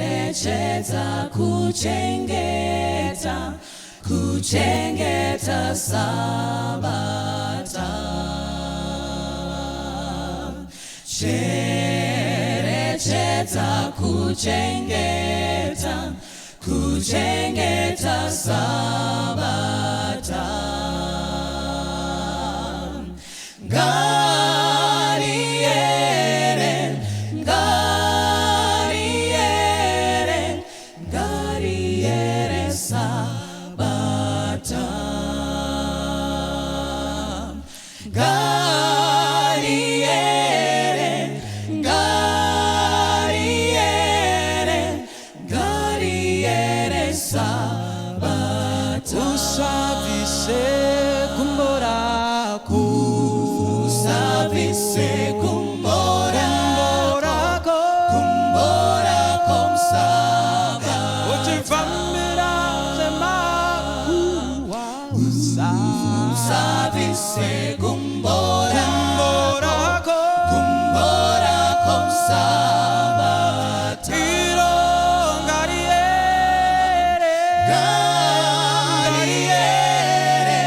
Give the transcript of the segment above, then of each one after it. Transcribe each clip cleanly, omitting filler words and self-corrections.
Cherechedza kuchengeta, kuchengeta Sabata. Cherechedza kuchengeta, kuchengeta Sabata. Ngariere, ngariere, ngariere Sabata. Ngariere, ngariere, ngariere Sabata. Usabvise gumbo rako. Usabvise gumbo rako, rako, gumbo rako muSabata. Uchifambira zvemakuhwa. Usabvise gumbo rako, Rako, gumbo rako muSabata. Iro ngariere, Ngariere,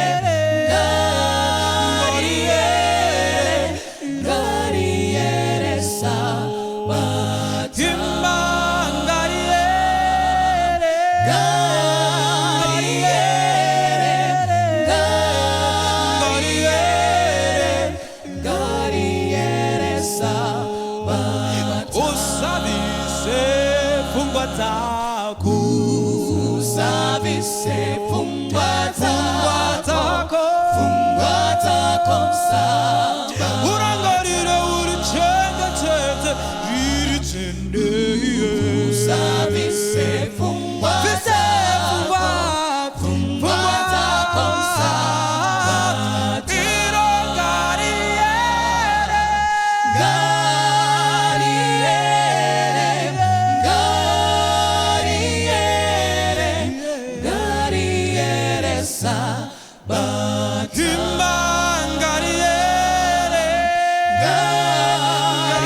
ngariere, ngariere Sabata. Imba ngariere, Ngariere, ngariere, ngariere Sabata. Usabvise pfungwa dzako, Usabvise pfungwa dzako, dzako, pfungwa dzako muSabata. Urangarire urichengetedze riri dzvene. Usabvise pfungwa Bvise dzako, pfungwa, pfungwa dzako muSabata. Iro ngariere, Ngariere, ngariere, ngariere Sabata. Imba ngariere,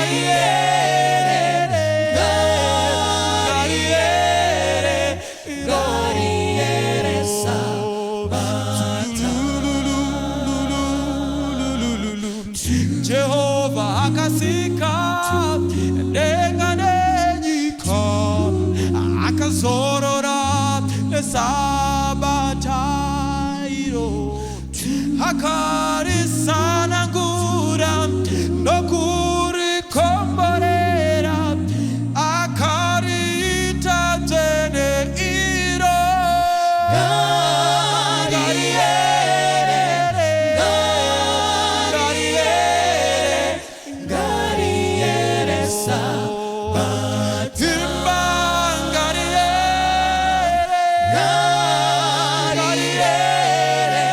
Ngariere, ngariere, ngariere Sabata. Jehovha akasika denga nenyika, akazorora nesabata iro, akarisanangura nokurikomborera, akariita dzvene iro. Ngariere, ngariere, ngariere Sabata. Imba ngariere, Ngariere,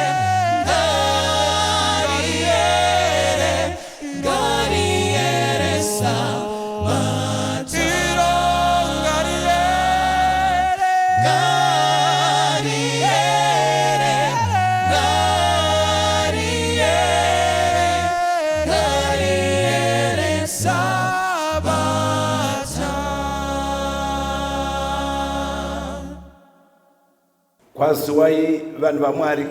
ngariere, ngariere Sabata. Iro ngariere, Ngariere, ngariere, ngariere Sabata. Kwaziwai vanhu vaMwari,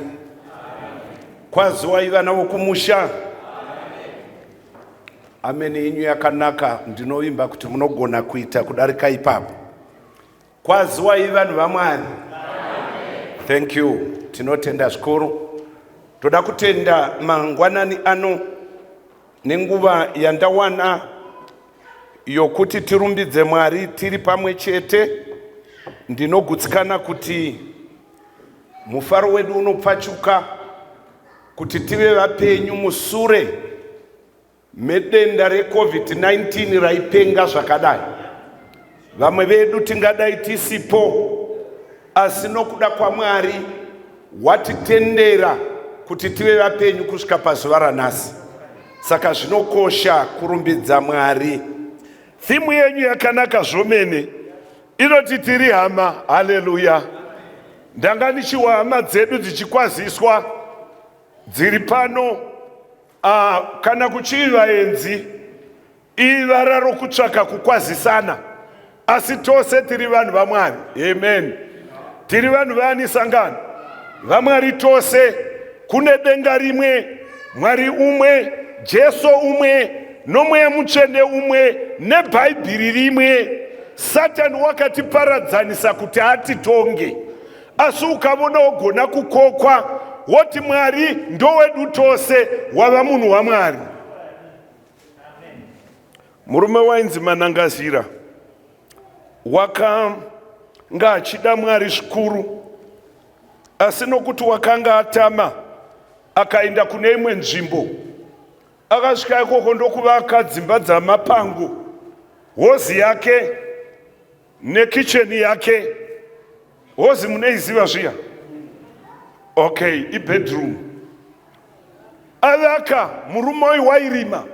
kwaziwai vana vokumusha. Ameni yenyu yakanaka, ndinovimba kuti munogona kuita kudarika ipapo. Kwaziwai vanhu vaMwari. Thank you, tinotenda zvikuru. Toda kutenda mangwanani ano nenguva yandawana yokuti tirumbidze Mwari tiri pamwe chete. Ndinogutsikana kuti mufaro wedu unopfachuka kuti tive vapenyu musure medenda reCOVID-19 raipenga zvakadai. Vamwe vedu tingadai tisipo, asi nokuda kwaMwari watitendera kuti tive vapenyu kusvika pazuva ranhasi, saka zvinokosha kurumbidza Mwari. Theme yenyu yakanaka zvomene, inoti tiri hama. Haleluya! Ndanga ndichiwa hama dzedu dzichikwaziswa dziri pano, kana kuchiri vaenzi. Ivara rokutsvaka kukwazisana, asi tose tiri vanhu vaMwari. Amen. Tiri vanhu vaani sangano? VaMwari tose. Kune denga rimwe, Mwari umwe, Jesu umwe, noMweya Mutsvene umwe, neBhaibhiri rimwe. Satani wakatiparadzanisa kuti atitonge. Asi ukavona wogona kukokwa woti Mwari ndowedu tose, wava munhu waMwari. Murume wainzi Manangazira wakanga achida Mwari zvikuru, asi nokuti wakanga atama akaenda kune imwe nzvimbo. Akasvika ikoko ndokuvaka dzimba dzamapango, hozi yake nekicheni yake. Hozi munoiziva zviya? Okay, ibedroom. Avaka, murume uyu wairima,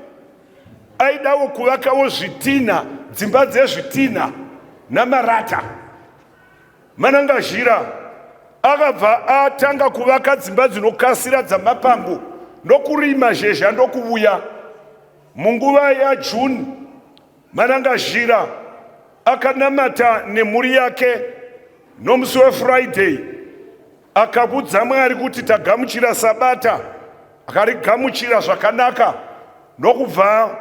aidawo kuvakawo zvitinha, dzimba dzezvitinha namarata. Manangazhira akabva atanga kuvaka dzimba dzinokasira dzamapango ndokurima zhezha ndokuvuya. Munguva yaJune, Manangazhira akanamata nemhuri yake nomusi weFriday. Akakudza Mwari kuti tagamuchira Sabata, akarigamuchira zvakanaka ndokubva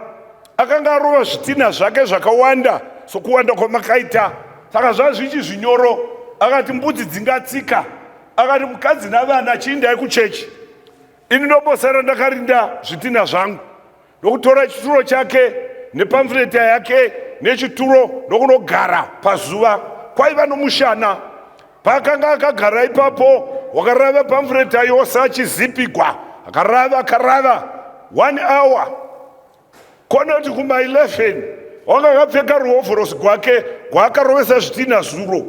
akanga arova zvitinha zvake zvakawanda sokuwanda kwamakaita. Saka zvava zvichi zvinyoro. Akati mbudzi dzingatsika. Akati mukadzi navana chiindai kuchechi, ini ndombosara ndakarinda zvitinha zvangu. Ndokutora chituro chake nepamfureta yake nechituro ndokunogara pazuva. Kwaiva nomushana. Paakanga akagara ipapo, wakarava pamfureta yose achizipigwa. Akarava, akarava 1 hour. Konoti kuma 11 wanga akapfeka ruhovhorosi gwake gwaakarovesa zvitinha zuro.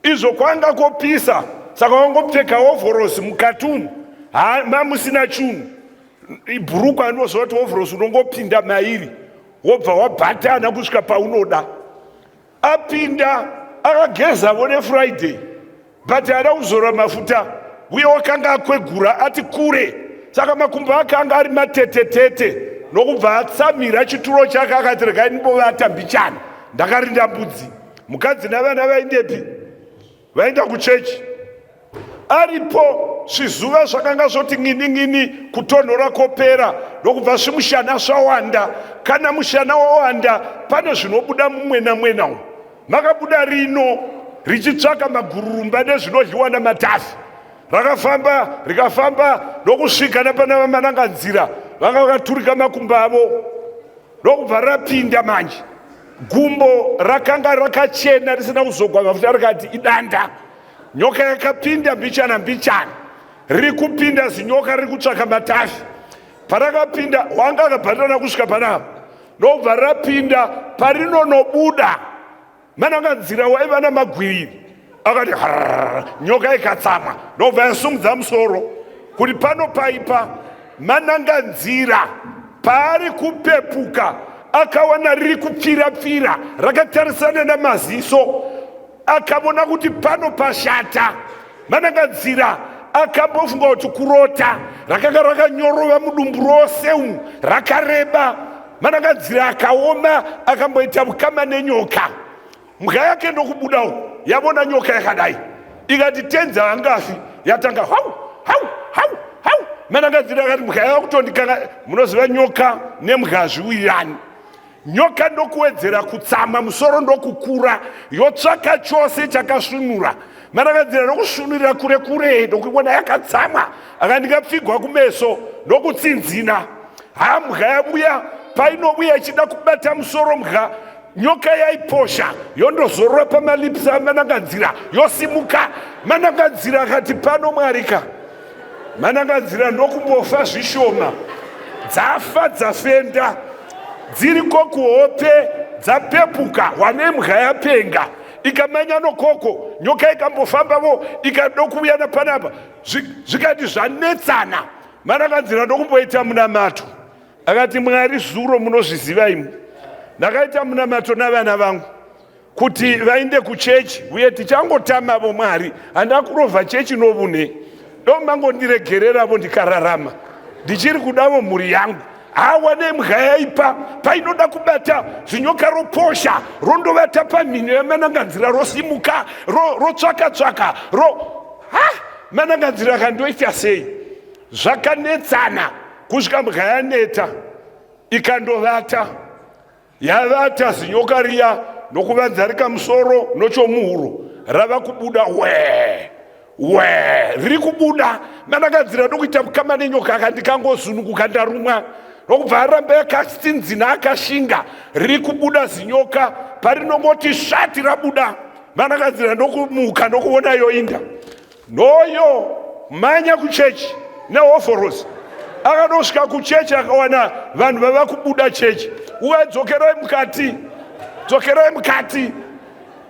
Izvo kwanga kopisa saka wangopfeka ovhorosi mukati umu mamusina chunhu. Ibhurukwa anoziva kuti ovhorosi unongopinda mairi wobva wabhatana kusvika paunoda. Apinda akagezavo neFriday but haana kuzora mafuta uye wakanga akwegura ati kure saka makumbo ake anga ari matetetete nokubva atsamira chituro chake akati regai ndimbovata mbichana ndakarinda mbudzi. Mukadzi navana vaindepi? Vaenda kuchechi. Aripo svizuva zvakanga zvoti ng'ini ng'ini kutonhora kopera ndokubva svimushana svawanda. Kana mushana wawanda pane zvinobuda mumwena mwena umu. Makabuda rino richitsvaka magururumba nezvinodyiwa namatafi. Rakafamba rikafamba ndokusvika napana vaMananganzira vanga vakaturika makumbo avo. Ndokubva rapinda manje. Gumbo rakanga rakachena risina kuzogwa mafuta rikati idanda. Nyoka yakapinda mbichana mbichana. Riri kupinda zinyoka riri kutsvaka matafi. Parakapinda wanga akabhatana kusvika panapa. Ndokubva rapinda parinonobuda. Mananganzira waiva namagwiriri akati hararara, nyoka ikatsamwa ndobva yasumudza musoro kuti pano paipa. Mananganzira paari kupepuka akawana riri kupfira-pfira rakatarisana namaziso, akavona kuti pano pashata. Mananganzira akambofunga kuti kurota, rakanga rakanyorova mudumbu rose umu rakareba. Mananganzira akaoma akamboita vukama nenyoka. Mbwa yake ndokubuda uku yavona nyoka yakadai ikati tenzi haangafi, yatanga hau hau hau hau. Mananganzira akati mbwa yava kutondikanga. Munoziva nyoka nembwa hazviwirirani. Nyoka ndokuwedzera kutsamwa, musoro ndokukura, yotsvaka chose chakasvunura. Mananganzira ndokusvunurira kure kure, ndokuiona yakatsamwa, akandikapfigwa kumeso ndokutsinzina. Hambwa yavuya, painovuya ichida kubata musoro mbwa, nyoka yaiposha yondozorora pamalips aMananganzira, yosimuka. Mananganzira akati pano Mwarika. Mananganzira ndokumbofa zvishoma, dzafa dzafenda, dziriko kuhope dzapepuka, wane mbwa yapenga ikamanya nokoko, nyoka ikambofambavo ikadokuuya napanapa, zvikati zvanetsana. Mananganzira ndokumboita munamato, akati Mwari zuro munozviziva imwi, ndakaita munamato navana vangu kuti vainde kuchechi uye tichangotamavo Mwari, handina kurovha chechi novune, domangondiregereravo ndikararama, ndichiri kudavo mhuri yangu. Hawa nembwa yaipa painoda kubata zinyoka roposha rondovata pamhino yamananganzira rosimuka rotsvaka tsvaka ro ha mananganzira akandoita sei zvakanetsana kusvika mbwa yaneta ikandovata Yavata zinyoka riya nokuvanzarika musoro nochomuhuro rava kubuda wee wee riri kubuda mandakadzira ndokuita mukama nenyoka akandikangozunukuka ndarumwa ndokubva aramba yakatsinzina akashinga riri kubuda zinyoka parinongoti svati rabuda mandakadzira ndokumuka ndokuona yoinda Noyo manya kuchechi nehoforosi akadosvika kuchechi akawana vanhu vava kubuda chechi uya dzokerai mukati dzokerai mukati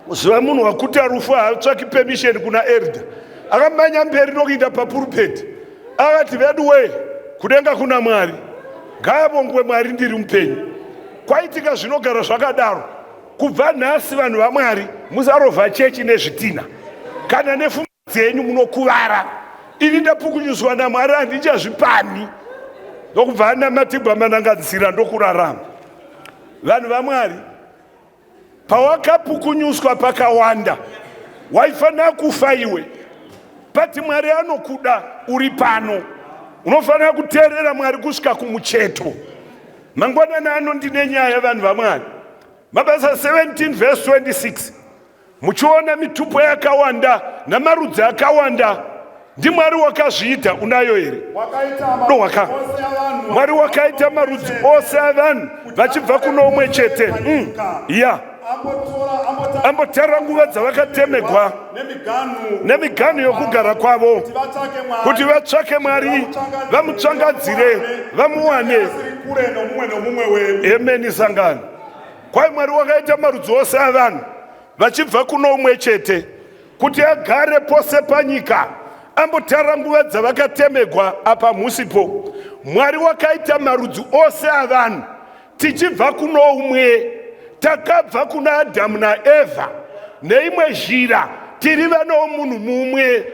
zuva munhu wakuta rufu haatsvaki permission kuna erda akamanya mberi nokuinda papurupeti akati veduwee kudenga kuna mwari ngaavongwe mwari ndiri mupenyu kwaitika zvinogara zvakadaro Kubva nhasi vanhu vaMwari musarovha chechi nezvitina kana nefuma dzenyu munokuvara. Ini ndapukunyuswa naMwari handichazvipani. Ndokubva anamatigwa manangadzira ndokurarama. Vanhu vaMwari pawakapukunyuswa pakawanda waifanira kufa iwe but Mwari anokuda uri pano. Unofanira kuteerera Mwari kusvika kumucheto. Mangwanani ano ndine nyaya vanhu vaMwari. Mabasa 17 verse 26 muchiona mitupo yakawanda namarudzi akawanda ndiMwari wakazviita unayo here? Dohwaka Mwari wakaita marudzi ose avanhu vachibva kuno umwe chete mm. ya ambotara nguva dzavakatemegwa nemiganhu yokugara kwavo kuti vatsvake Mwari vamutsvangadzire vamuwane. Emeni sangano. Kwai Mwari wakaita marudzi ose avanhu vachibva kuno umwe chete kuti agare pose panyika ambotara nguva dzavakatemegwa apa mhusipo. Mwari wakaita marudzi ose avanhu tichibva kuno umwe takabva kuna adhamu naevha neimwe zhira tiri vana womunhu mumwe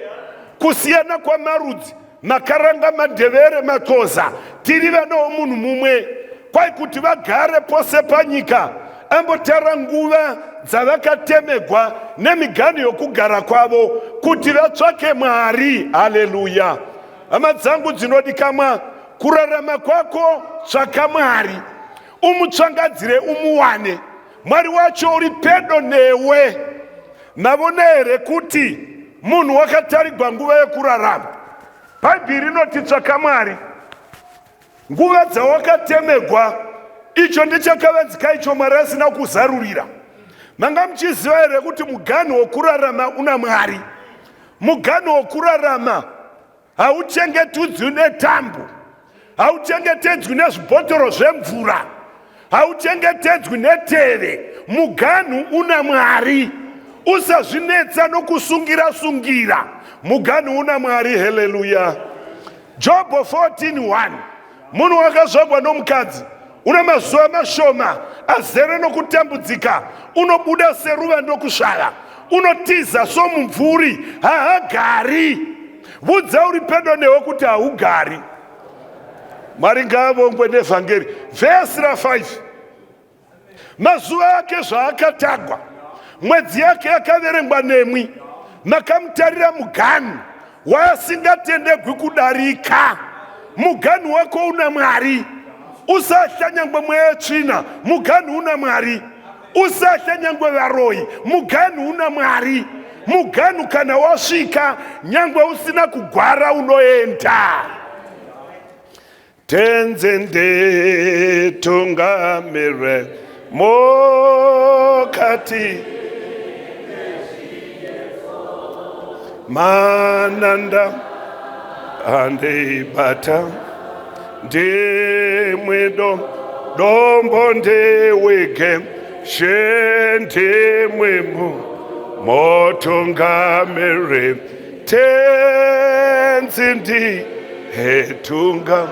kusiyana kwamarudzi makaranga madhevere maxoza tiri vana womunhu mumwe kwai kuti vagare pose panyika ambotara nguva dzavakatemegwa nemiganhu yokugara kwavo kuti vatsvake mwari haleluya Hama dzangu dzinodikamwa, kurarama kwako tsvaka Mwari, umutsvangadzire umuwane. Mwari wacho uri pedo newe. Mavona here kuti munhu wakatarigwa nguva yekurarama? Bhaibheri rinoti tsvaka Mwari nguva dzawakatemegwa. Icho ndechakavanzika icho Mwari asina kuzarurira. Manga muchiziva here kuti muganhu wokurarama una Mwari? Muganhu wokurarama hauchengetudzwi netambo, hauchengetedzwi nezvibhotoro zvemvura, hauchengetedzwi neteve. Muganhu una Mwari. Usazvinetsa nokusungira sungira. Muganhu una Mwari. Haleluya. Jobho 14:1 Munhu wakazvagwa nomukadzi une mazuva mashoma azere nokutambudzika, unobuda seruva ndokusvava, unotiza somumvuri, haagari. Vudza uri pedo newe kuti haugari. Mwari ngaavongwe nevhangeri. Vhesi ra5 Mazuva ake zvaakatagwa, mwedzi yake yakaverengwa nemwi, makamutarira muganhu waasingatendegwi kudarika. Muganhu wako una Mwari. Usatya nyangwe mweya yetsvina, muganhu una Mwari. Usatya nyangwe varoyi, muganhu una Mwari. Muganhu kana wasvika, nyangwe usina kugwara unoenda. Tenzi nditungamire mukati mananda andibata ndimwido dombo ndiwige she ndimwimu motungamire Tenzi ndihetunga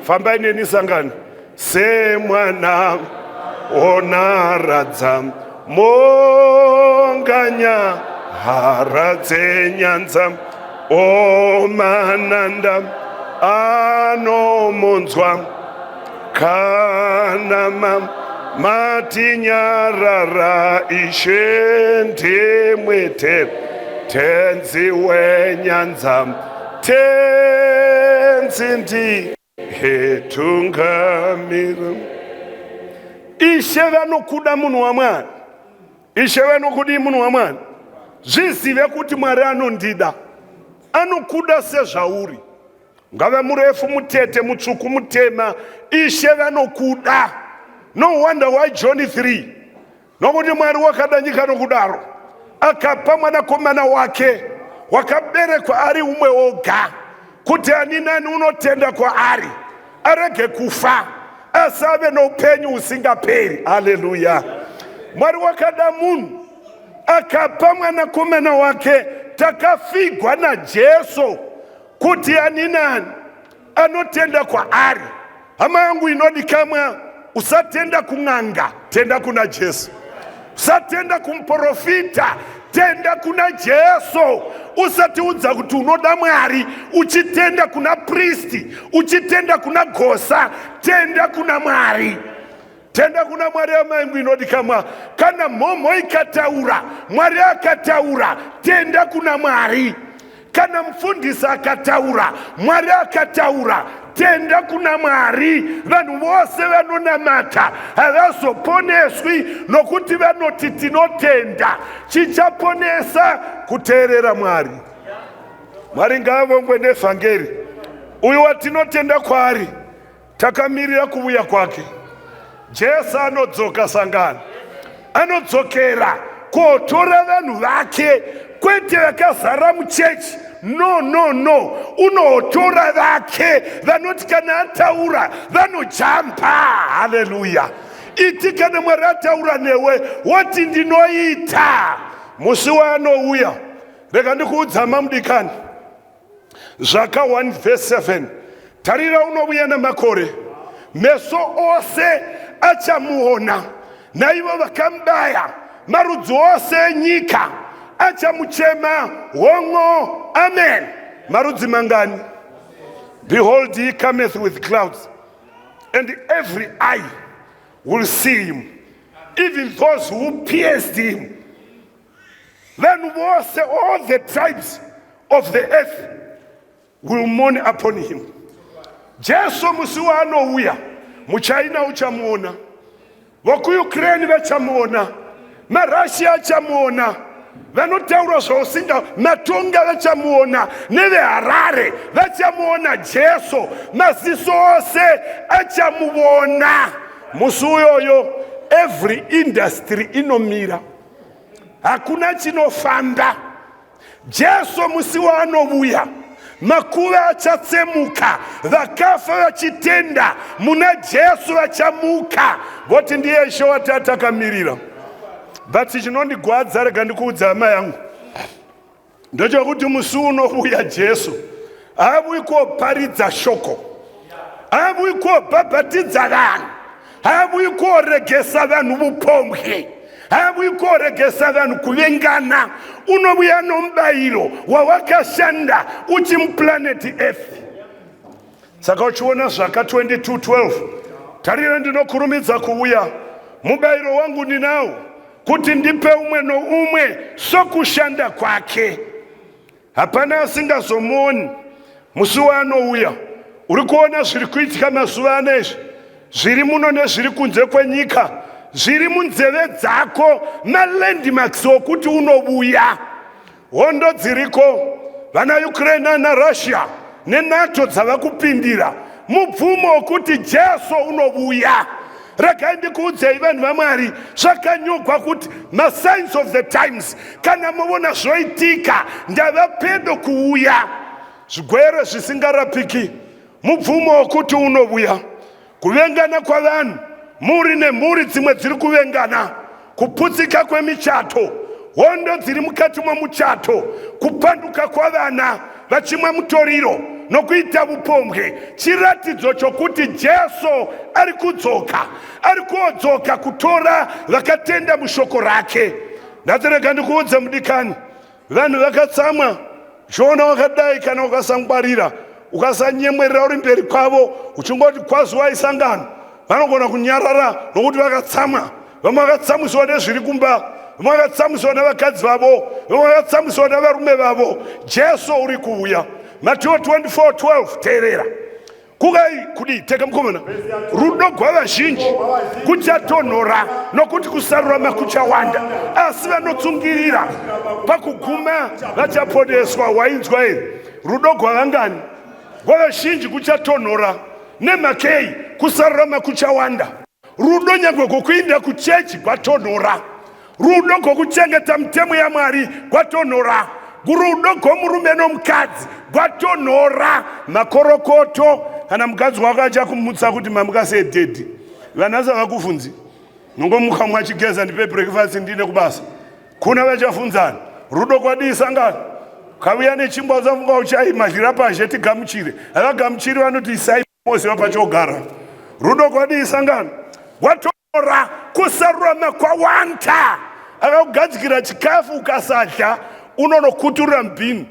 fambai neni sangano semwana onaradza monganya hara dzenyanza omananda anomunzwa. Kana matinyarara ishe ndimwete tenzi wenyanza tenzi ndihetungamira. Ishe vanokuda munhu waMwari. Ishe vanokudii munhu waMwari? Zvizive kuti Mwari anondida, anokuda sezvauri. Ungave murefu, mutete, mutsvuku, mutema, Ishe vanokuda. No wonder why John 3 nokuti Mwari wakada nyika nokudaro akapa mwanakomana wake wakaberekwa ari umwe woga kuti ani nani unotenda kwaari arege kufa asi ave noupenyu husingaperi. Haleluya! Mwari wakada munhu akapa mwanakomana wake, takafigwa naJesu kuti ani nani anotenda kwaari. Hama yangu inodikamwa, usatenda kun'anga, tenda kuna Jesu. Usatenda kumuprofita, tenda kuna Jesu. Usatiudza kuti unoda Mwari uchitenda kuna pristi, uchitenda kuna gosa, tenda kuna Mwari. Tenda kuna Mwari hama yangu inodikamwa. Kana mhomho ikataura, Mwari akataura, tenda kuna Mwari. Kana mufundisi akataura, Mwari akataura, tenda kuna Mwari. Vanhu vose vanonamata havazoponeswi nokuti vanoti tinotenda. Chichaponesa kuteerera Mwari. Mwari ngaavongwe nevhangeri. Uyu watinotenda kwaari Takamirira kuvuya kwake. Jesu anodzoka sangano. Anodzokera kotora vanhu vake kwete vakazara muchechi. No, no, no. Unotora vake vanoti kana ataura vanojamba. Haleluya. Iti kana Mwari ataura newe woti ndinoita. Musi waanouya rega ndikuudza mamudikani. Zvaka 1 verse 7 tarira unovuya namakore, meso ose achamuona, naivo vakamubaya, marudzi ose enyika achamuchema. Hongo, amen. Marudzi mangani? Behold, he cometh with clouds, and every eye will see him, even those who pierced him. Vanhu vose, all the tribes of the earth will mourn upon him. Jesu musi waanouya, muChina uchamuona, vokuUkraine vachamuona, maRussia achamuona, vanotaura zvausinga, maTonga vachamuona, neveHarare vachamuona Jesu, maziso ose achamuona. Musi uyoyo every industry inomira. Hakuna chinofamba. Jesu musi waanovuya, makuva achatsemuka, vakafa vachitenda muna Jesu vachamuka, voti ndiye Ishe watatakamirira. But chinondigwadza, rega ndikuudza hama yangu, ndechokuti musi unovuya Jesu haavuyi koparidza shoko, haavuyi kobhabhatidza vanhu, haavuyi koregesa vanhu vupombwe, haavuyi koregesa vanhu kuvengana. Unovuya nomubayiro wawakashanda uchi muplanet Earth. Saka uchiona zvaka 22:12, tarira ndinokurumidza kuuya, mubayiro wangu ndinawo, kuti ndipe umwe noumwe sokushanda kwake. Hapana asingazomuoni musi waanouya. Uri kuona zviri kuitika mazuva ano izvi, zviri muno nezviri kunze kwenyika, zviri munzeve dzako, malandmarks okuti unovuya. Hondo dziriko, vana Ukraine naRussia neNATO dzava kupindira mubvumo wokuti Jesu unovuya. Regai ndikuudzei vanhu vaMwari, zvakanyogwa kuti masigns of the times, kana movona zvoitika, ndava pedo kuuya. Zvigwere zvisingarapiki, mubvumo wokuti unovuya. Kuvengana kwavanhu, mhuri nemhuri dzimwe dziri kuvengana, kuputsika kwemichato, hondo dziri mukati momuchato, kupanduka kwavana vachimwa mutoriro nokuita vupombwe, chiratidzo chokuti Jesu ari kudzoka, ari kuodzoka kutora vakatenda mushoko rake. Nhasi rega ndikuudze mudikani, Vanhu vakatsamwa uchiona wakadai, kana ukasangwarira, ukasanyemwerera uri mberi kwavo, uchingoti kwaziwai sangano, Vanogona kunyarara nokuti vakatsamwa. Vamwe vakatsamwiswa nezviri kumba, vamwe vakatsamwiswa navakadzi vavo, vamwe vakatsamwiswa navarume vavo. Jesu uri kuuya. Mateo 24:12 teerera. Kukai kudii teka mukomana rudo gwavazhinji kuchatonhora nokuti kusarurama kuchawanda asi vanotsungirira pakuguma vachaponeswa wainzwa here rudo gwavangani gwavazhinji kuchatonhora nemhakei kusarurama kuchawanda Rudo nyangwe kwokuinda kuchechi kwatonhora. Rudo kwokuchengeta mitemo yaMwari kwatonhora. Rudo kwomurume nomukadzi kwatonhora. Makorokoto kana mukadzi wako achakumutsa kuti mamuka sei dhedhi. Vanhasi havakufunzi. Nongomuka mumwe achigeza ndipe breakfast ndine kubasa. Kuna vachafunzana. Rudo kwadii sangano? Kauya nechingwa usafunga uchaima dyira pazhe tigamuchire. Havagamuchiri vanoti isai moziva pachogara rudo kwadii sangano watora kusarurama kwawanta akakugadzikira chikafu ukasadya unonokuturira mubhini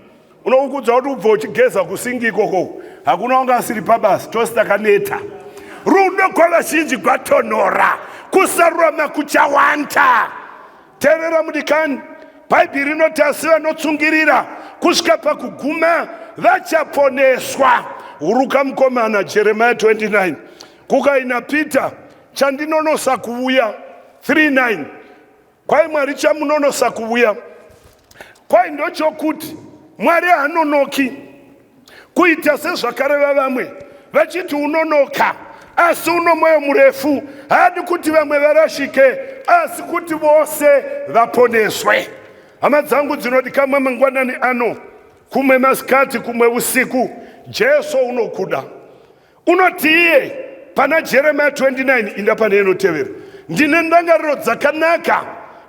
unokukudza kuti ubve uchigeza kusingi ikoko hakuna wanga asiri pabasa tose takaneta rudo kwavazhinji gwatonhora kusarurama kuchawanta Teerera mudikani, Bhaibheri rinoti asi vanotsungirira kusvika pakuguma vachaponeswa. Huruka mukomana, Jeremiah 29. Kukaina Peter, chandinonosa kuvuya 39. Kwai Mwari chamunonosa kuvuya. Kwai ndochokuti Mwari haanonoki. Kuita sezvakareva vamwe vachiti unonoka asi uno mwoyo murefu, haadi kuti vamwe varashike asi kuti vose vaponeswe. Hama dzangu dzinodikamwa, mangwanani ano, kumwe masikati, kumwe usiku, Jesu unokuda. Unoti iye pana Jeremiah 29 inda pane inotevera, ndine ndangariro dzakanaka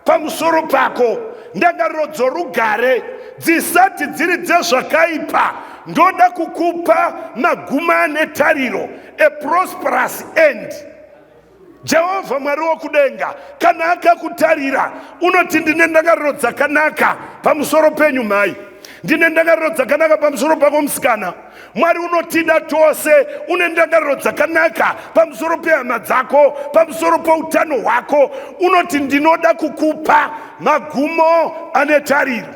pamusoro pako, ndangariro dzorugare dzisati dziri dzezvakaipa, ndoda kukupa maguma ane tariro, a prosperous end. Jehovha Mwari wokudenga kana akakutarira unoti ndine ndangariro dzakanaka pamusoro penyu mhai, ndine ndangariro dzakanaka pamusoro pako musikana. Mwari unotida tose, une ndangariro dzakanaka pamusoro pehama dzako, pamusoro poutano hwako. Unoti ndinoda kukupa magumo ane tariro.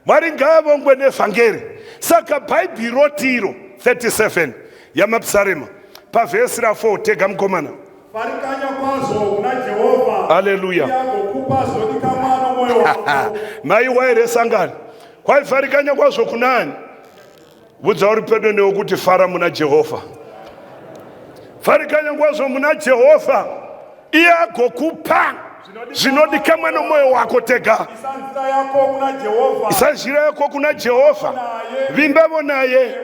Mwari ngaavongwe nevhangeri. Saka Bhaibheri roti iro 37 yaMapisarema pavhesi ra4 tega mukomana. Farikanya kwazvo kuna Jehovha. Haleluya. Iye agokupa zvinodikanwa nomwoyo wako. Mai waire sangano. Kwaifarikanya kwazvo kunani? Vudza uri pedo newe kuti fara muna Jehovha. Farikanya kwazvo muna Jehovha, iye agokupa zvinodikamwa nomwoyo wako tega. Isa nzira yako kuna Jehovha, vimbavo naye.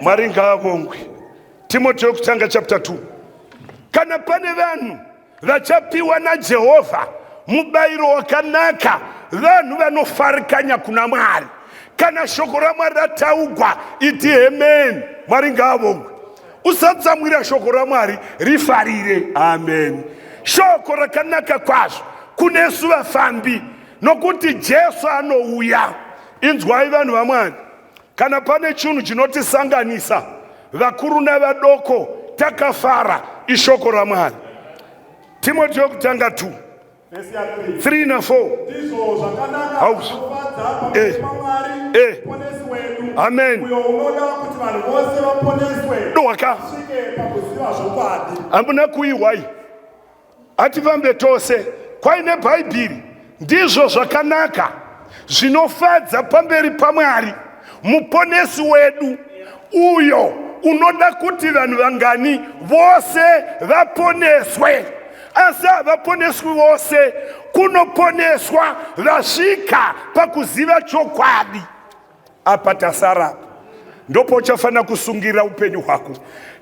Mwari ngaavongwe. Timoteo yokutanga chapter 2. Kana pane vanhu Vachapiwa naJehovha mubayiro wakanaka vanhu vanofarikanya kuna Mwari. Kana shoko raMwari rataugwa, iti amen. Mwari ngaavongwe. Usatsamwira shoko raMwari, rifarire. Amen. Shoko rakanaka kwazvo kunesu vafambi, nokuti Jesu anouya. Inzwai vanhu vaMwari, kana pane chinhu chinotisanganisa vakuru navadoko takafara ishoko ramwari timoti yokutanga 2 3 na 4 Ndizvo zvakanaka House. zvinofadza pamberi Eh. paMwari Eh. muponesi wedu Amen. uyo unoda kuti vanhu vose vaponeswe doka svike pakuziva zvokwadi hamuna kuihwai Hatifambe tose kwaine Bhaibheri. Ndizvo zvakanaka zvinofadza pamberi paMwari muponesi wedu uyo unoda kuti vanhu vangani vose vaponeswe. Asi havaponeswi vose, kunoponeswa vasvika pakuziva chokwadi. Apa tasara apa ndopauchafanira kusungirira upenyu hwako.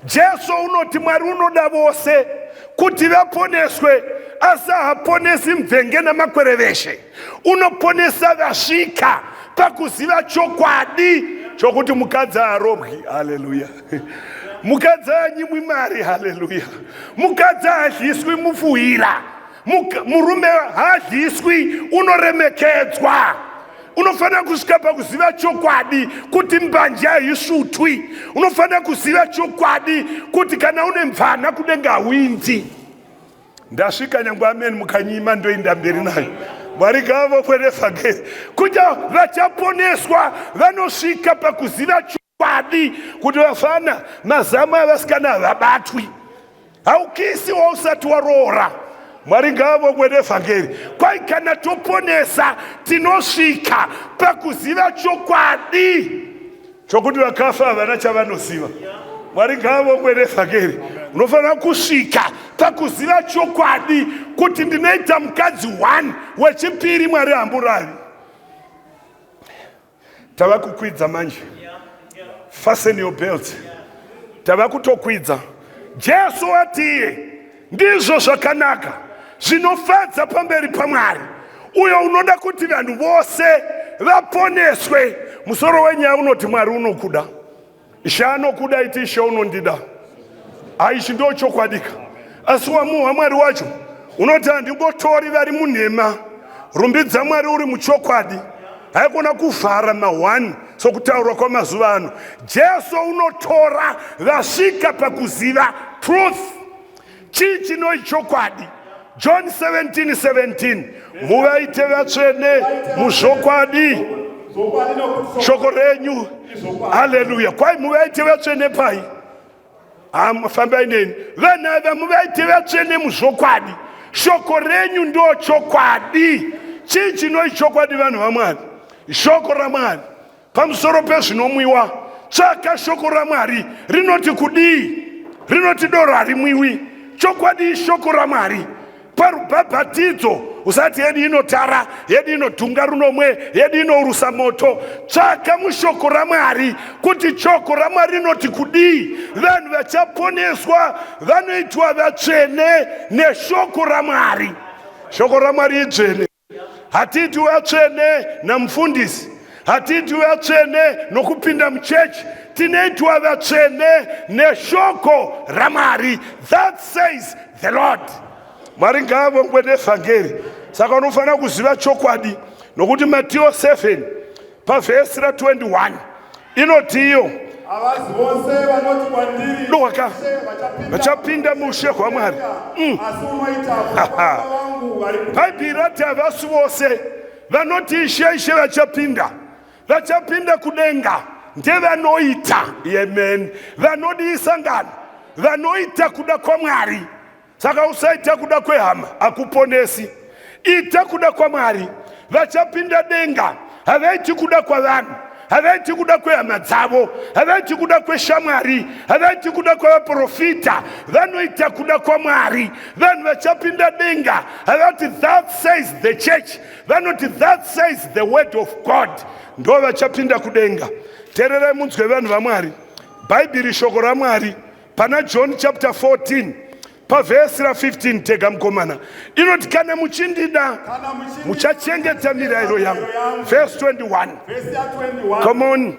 Jesu unoti Mwari unoda vose kuti vaponeswe, asi haaponesi mvenge namakwereveshe. Unoponesa vasvika pakuziva chokwadi chokuti mukadzi haarobwi. Haleluya! Mukadzi haanyimwi mari. Haleluya! Mukadzi hadyiswi mufuhira. Murume hadyiswi, unoremekedzwa. Unofanira kusvika pakuziva chokwadi kuti mbanje haisvutwi. Unofanira kuziva chokwadi kuti kana une mvana kudenga hauindi. Ndasvika nyangwe amen mukanyima ndoinda mberi nayo. Mwari ngavavokwe nevhangeri kuti vachaponeswa vanosvika pakuziva chokwadi kuti vafana mazamu avasikana havabatwi. Haukisi wausati waroora. Mwari ngavavokwe nevhangeri. Kwai kana toponesa tinosvika pakuziva chokwadi chokuti vakafa havana chavanoziva. Mwari ngavavokwe nevhangeri. Unofanira kusvika pakuziva chokwadi kuti ndinoita mukadzi one wechipiri Mwari hamburavi. Tava kukwidza manje. Fasten your belt. Tava kutokwidza. Jesu atiye ndizvo zvakanaka zvinofadza pamberi paMwari uyo unoda kuti vanhu vose vaponeswe. Musoro wenyaya unoti Mwari unokuda. Ishe anokuda, iti Ishe unondida. Aichi ndo chokwadika. Asi wamuhwa Mwari wacho unoti handingotori vari munhema. Rumbidza Mwari uri muchokwadi. Haikona kuvhara mahwani sokutaurwa kwamazuva ano. Jesu unotora vasvika pakuziva truth. Chii chinoi chokwadi? John 17 17 muvaite vatsvene muzvokwadi shoko renyu. Haleluya! Kwai muvaite vatsvene pai? Fambai neni vanhu ava, muvaite vatsvene muzvokwadi. Shoko renyu ndo chokwadi. Chii chinoi chokwadi vanhu vaMwari? Shoko raMwari. Pamusoro pezvinomwiwa, tsvaka shoko raMwari rinoti kudii. Rinoti doro harimwiwi. Chokwadi ishoko raMwari. Parubhabhatidzo usati yedu inotara, yedu inodhunga runomwe, yedu inourusa moto. Tsvaka mushoko raMwari kuti shoko raMwari rinoti kudii. Vanhu vachaponeswa vanoitwa vatsvene neshoko raMwari. Shoko raMwari idzvene. Hatiiti vatsvene namufundisi, hatiiti vatsvene nokupinda muchechi, tinoitwa vatsvene neshoko raMwari. That says the Lord. Mwari ngaavongwe nevhangeri. Saka unofanira kuziva chokwadi nokuti Mateo 7 pavhesi ra 21 inoti iyo Havazi vose vanoti kwandiri, Doka Ishe, vachapinda vachapinda muushe hwaMwari. Asi unoita kuda kwaBaba vangu vari kudenga. Bhaibheri rati havasi vose vanoti Ishe, Ishe vachapinda. Vachapinda kudenga ndevanoita, amen, vanodii sangano, vanoita kuda kwaMwari. Saka usaita kuda kwehama, hakuponesi. Ita kuda kwaMwari. Vachapinda denga havaiti kuda kwavanhu, havaiti kuda kwehama dzavo, havaiti kuda kweshamwari, havaiti kuda kwavaprofita, vanoita kuda kwaMwari. Vanhu vachapinda denga havati that says the church, vanoti that says the word of God, ndo vachapinda kudenga. Teererai munzwe vanhu vaMwari. Bhaibheri shoko raMwari. Pana John chapter 14 pavhesi ra 15 tega mukomana inoti kana muchindida muchachengeta mirayiro yangu. Verse 21. Verse ya 21 Come on.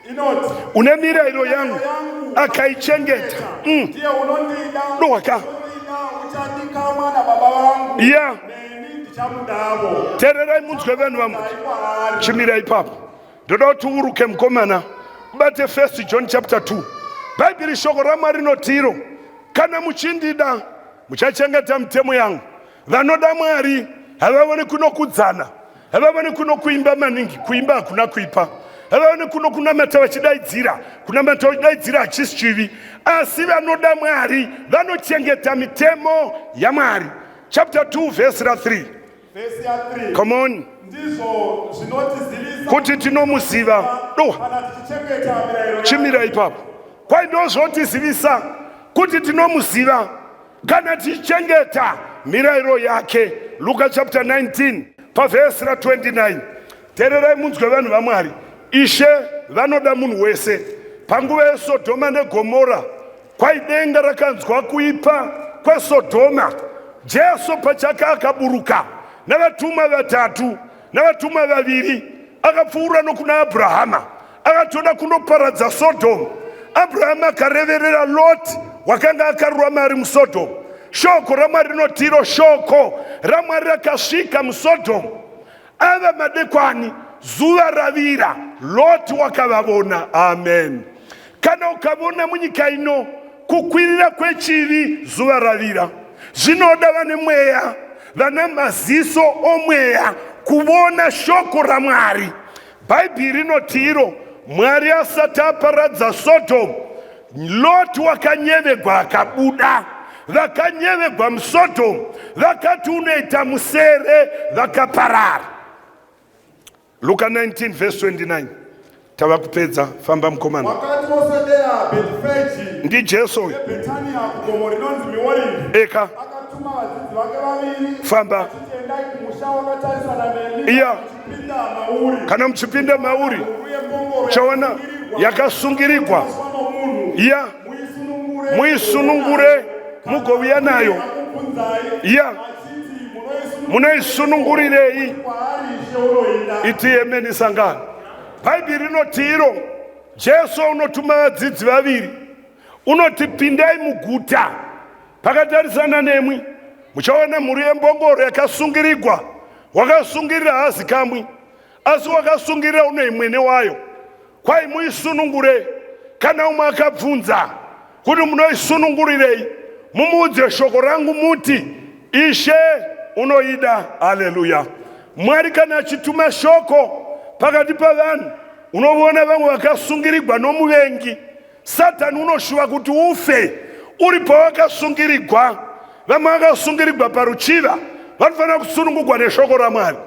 inoti Une mirayiro yangu akaichengeta. Ndiye unondida, Doka. unondida uchadikamwa nababa vangu, Yeah. neni ndichamudavo. Teererai munzwe vanhu vamwe. Kwaari. Chimira ipapo. Ndoda kuti uruke mukomana ubate 1 John chapter 2. Bhaibheri shoko raMwari rinoti iro kana muchindida muchachengeta mitemo yangu. Vanoda Mwari havaoni kunokudzana, havaoni kuno kuimba maningi, kuimba hakuna kuipa, havaoni kuno kunamata vachidaidzira, kunamata vachidaidzira hachisi chivi, asi vanoda Mwari vanochengeta mitemo yaMwari. Chapter 2 verse ra 3. Verse ya 3. Come on. Ndizvo zvinotizivisa Kuti tinomuziva. Doha. kana tichichengeta mirayiro yake. Chimira ipapo. Kwai ndozvotizivisa kuti tinomuziva kana tichichengeta mirayiro yake. Luka chapter 19 pavhesi ra 29. Teererai munzwe vanhu vaMwari. Ishe vanoda munhu wese. Panguva yeSodhoma neGomora kwai denga rakanzwa kuipa kweSodhoma. Jesu pachake akaburuka navatumwa vatatu navatumwa vaviri, akapfuura nokuna Abrahama, akatoda kundoparadza Sodhomu. Abrahama akareverera Loti wakanga akarurama ari muSodhomu. Shoko raMwari rinoti iro shoko raMwari rakasvika muSodhomu. Ava madekwani, Zuva ravira, Loti wakavavona. Amen. Kana ukavona munyika ino kukwirira kwechivi, zuva ravira. Zvinoda vane mweya, vana maziso omweya kuvona shoko raMwari. Bhaibheri rinoti iro Mwari asati aparadza Sodhomu, Loti wakanyevegwa akabuda. Vakanyevegwa muSodhomu vakati unoita musere, vakaparara. Luka 19 verse 29. Tava kupedza, famba mukomana. Wakati woswedera Bhetifeji NdiJesu uyu. neBhetania kugomo rinonzi Miorivhi, Eka. akatuma vadzidzi vake vaviri Famba. achiti, Endai kumusha wakatarisana nemi, Iya. muchipinda mauri, Kana muchipinda mauri, uye mbongoro chawana yakasungirigwa. yakasungirirwa nomunhu, Iya. muisunungure, Muisunungure mugouya nayo. akubvunzai Iya. achiti, Munoisunungurei Munoisunungurirei? kwaari Ishe unoida. Iti yemeni sangano. Bhaibheri rinoti iro Jesu unotuma vadzidzi vaviri unoti pindai muguta pakatarisana nemwi muchaona mhuru yembongoro yakasungirigwa wakasungirira hazi kamwi asi wakasungirira une mwene wayo kwai muisunungure kana umwe akabvunza kuti munoisunungurirei mumuudze shoko rangu muti ishe unoida haleluya mwari kana achituma shoko pakati pavanhu unovona vamwe vakasungirigwa nomuvengi satani unoshuva kuti ufe uri pawakasungirigwa vamwe vakasungirigwa paruchiva vanofanira kusunungugwa neshoko ramwari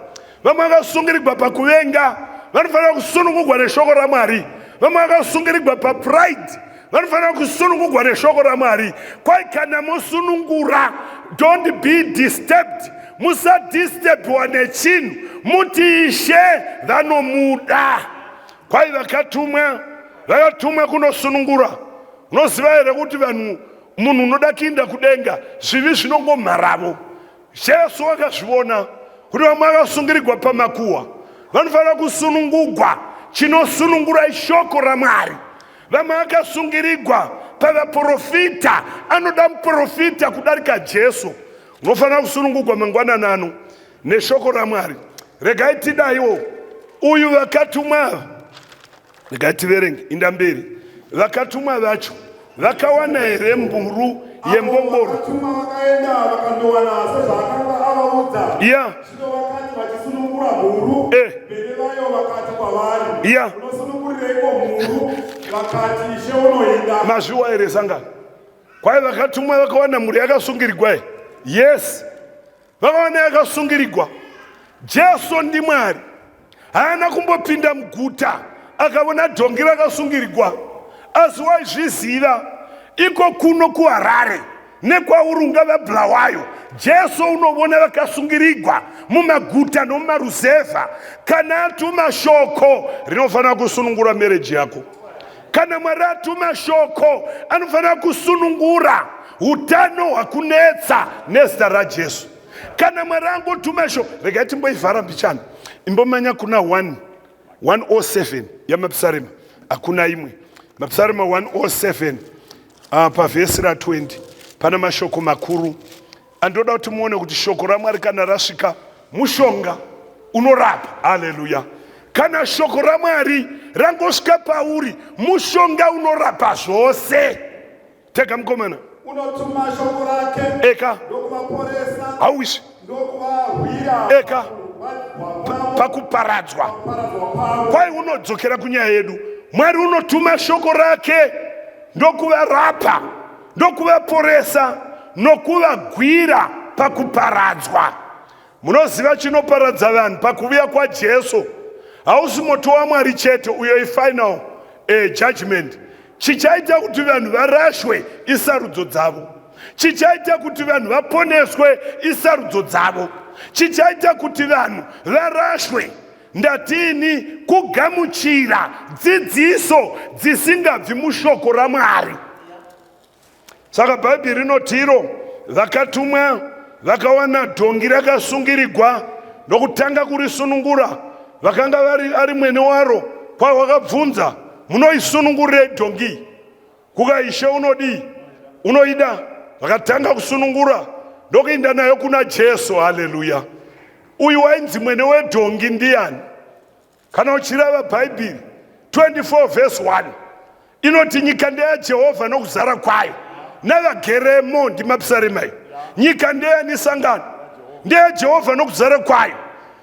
vamwe vakasungirigwa pakuvenga vanofanira kusunungugwa neshoko ramwari vamwe vakasungirigwa papride vanofanira kusunungugwa neshoko ramwari kwai kana mosunungura don't be disturbed musadisturbiwa nechinhu muti ishe vanomuda kwai vakatumwa vakatumwa kunosunungura unoziva here kuti vanhu munhu unoda kuinda kudenga zvivi zvinongomharavo Jesu akazviona kuti vamwe vakasungirigwa pamakuhwa vanofanira kusunungugwa. Chinosunungura ishoko raMwari. Vamwe vakasungirigwa pavaprofita, anoda muprofita kudarika Jesu. Unofanira kusunungugwa mangwanani ano neshoko raMwari. Regai tidaiwo uyu vakatumwa Regai tiverenge inda mberi. Vakatumwa vacho vakawana here mburu yembongoro? Vakatumwa vakaenda vakandowana sezvaakanga avaudza. Iya. Zvino vakati vachisunungura mhuru, Eh. vene vayo vakati kwavari, Iya. Munosunungurireiko mhuru? Vakati, Ishe unoida. Mazviwa here sangano? Kwai vakatumwa vakawana mhuru yakasungirigwa here? Yes. Vakawana yakasungirigwa. Jesu ndiMwari. Haana kumbopinda muguta akavona dhongi rakasungirigwa, asi waizviziva iko kuno kuHarare nekwauri ungava Bulawayo. Jesu unovona vakasungirigwa mumaguta nomumaruzevha. Kana atuma shoko rinofanira kusunungura mereji yako. Kana Mwari atuma shoko anofanira kusunungura utano hwakunetsa nezita raJesu. Kana Mwari angotuma shoko, regai timboivhara mbichana, imbomanya kuna 1 107 yamapisarema, hakuna imwe. Mapisarema 107 pavhesi ra 20 pana mashoko makuru andoda kuti muone kuti shoko raMwari kana rasvika mushonga unorapa. Haleluya! Kana shoko raMwari rangosvika pauri, mushonga unorapa zvose. Tega mukomana Unotuma shoko rake eka ndokuvaporesa hauisi ndokuvarwira Eka. pakurwadzwa kwavo, pakuparadzwa pakuparadzwa kwavo. kwai unodzokera kunyaya yedu. Mwari unotuma shoko rake ndokuvarapa ndokuvaporesa nokuvagwira pakuparadzwa. Munoziva chinoparadza vanhu pakuvuya kwaJesu hausi moto waMwari chete, uyo ifinal judgment. Chichaita kuti vanhu varashwe isarudzo dzavo. Chichaita kuti vanhu vaponeswe isarudzo dzavo. Chichaita kuti vanhu varashwe ndatini kugamuchira dzidziso dzisingabvi mushoko raMwari. Saka Bhaibheri rinoti iro vakatumwa vakawana dhongi rakasungirigwa ndokutanga kurisunungura. Vakanga vari ari mwene waro kwavo vakabvunza, munoisunungurirei dhongi? Kuka ishe unodii? Unoida? Vakatanga kusunungura ndokuinda nayo kuna Jesu. Haleluya! Uyu wainzi mwene wedhongi ndiani? Kana uchirava Bhaibheri 24 vhesi 1 inoti nyika ndeyaJehovha nokuzara kwayo navageremo, ndimapisarema iyo. Nyika ndeyani sangano? NdeyaJehovha nokuzara kwayo.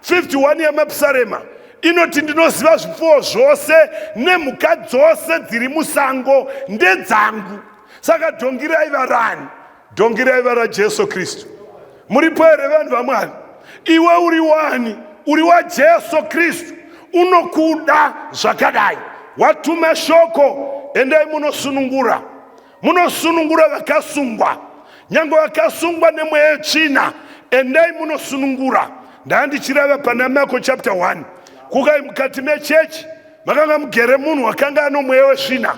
51 yamapisarema inoti ndinoziva zvipfuwo zvose nemhuka dzose dziri musango ndedzangu. Saka dhongi raiva rani? Dhongi raiva raJesu Kristu. Muripo here vanhu vaMwari? Iwe uri wani? Uri waJesu Kristu. Unokuda zvakadai. Watuma shoko, endai munosunungura. Munosunungura vakasungwa. Nyange vakasungwa nemweya yetsvina, endai munosunungura. Ndanga ndichirava pana Marko chapter 1. Kukai mukati mechechi makanga mugere munhu wakanga ano mweya wesvina.